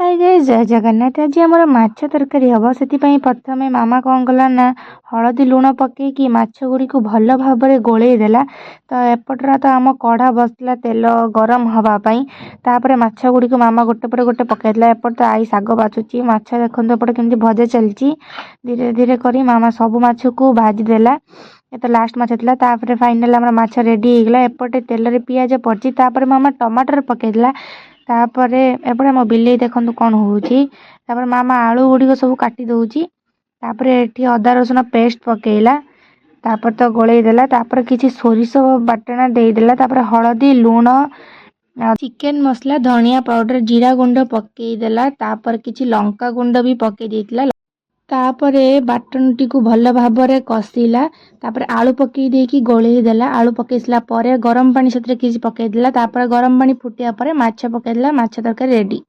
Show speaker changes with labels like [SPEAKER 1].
[SPEAKER 1] High guys, ଜୟ ଜଗନ୍ନାଥ। ଆଜି ଆମର ମାଛ ତରକାରୀ ହେବ। ସେଥିପାଇଁ ପ୍ରଥମେ ମାମା କ'ଣ କଲା ନା, ହଳଦୀ ଲୁଣ ପକାଇକି ମାଛ ଗୁଡ଼ିକୁ ଭଲ ଭାବରେ ଗୋଳେଇ ଦେଲା। ତ ଏପଟରେ ତ ଆମ କଢ଼ା ବସିଥିଲା ତେଲ ଗରମ ହେବା ପାଇଁ। ତାପରେ ମାଛ ଗୁଡ଼ିକୁ ମାମା ଗୋଟେ ପରେ ଗୋଟେ ପକାଇଦେଲା। ଏପଟେ ତ ଆଈ ଶାଗ ବାଛୁଛି। ମାଛ ଦେଖନ୍ତୁ, ଏପଟେ କେମିତି ଭଜା ଚାଲିଛି। ଧୀରେ ଧୀରେ କରି ମାମା ସବୁ ମାଛକୁ ଭାଜିଦେଲା। ଏ ତ ଲାଷ୍ଟ ମାଛ ଥିଲା। ତାପରେ ଫାଇନାଲ୍ ଆମର ମାଛ ରେଡ଼ି ହେଇଗଲା। ଏପଟେ ତେଲରେ ପିଆଜ ପଡ଼ିଛି। ତାପରେ ମାମା ଟମାଟର ପକାଇଦେଲା। ତାପରେ ଏପଟେ ଆମ ବିଲେଇ ଦେଖନ୍ତୁ କ'ଣ ହେଉଛି। ତାପରେ ମାମା ଆଳୁ ଗୁଡ଼ିକ ସବୁ କାଟି ଦେଉଛି। ତାପରେ ଏଠି ଅଦା ରସୁଣ ପେଷ୍ଟ ପକାଇଲା। ତାପରେ ତ ଗୋଳେଇ ଦେଲା। ତାପରେ କିଛି ସୋରିଷ ବାଟଣା ଦେଇଦେଲା। ତାପରେ ହଳଦୀ, ଲୁଣ, ଚିକେନ୍ ମସଲା, ଧନିଆ ପାଉଡ଼ର, ଜିରା ଗୁଣ୍ଡ ପକାଇଦେଲା। ତାପରେ କିଛି ଲଙ୍କା ଗୁଣ୍ଡ ବି ପକାଇ ଦେଇଥିଲା। ତାପରେ ବାଟଣଟିକୁ ଭଲ ଭାବରେ କଷିଲା। ତାପରେ ଆଳୁ ପକାଇ ଦେଇକି ଗୋଳେଇ ଦେଲା। ଆଳୁ ପକାଇ ସାରିଲା ପରେ ଗରମ ପାଣି ସେଥିରେ କିଛି ପକାଇ ଦେଲା। ତାପରେ ଗରମ ପାଣି ଫୁଟିବା ପରେ ମାଛ ପକାଇ ଦେଲା। ମାଛ ତରକାରୀ ରେଡ଼ି।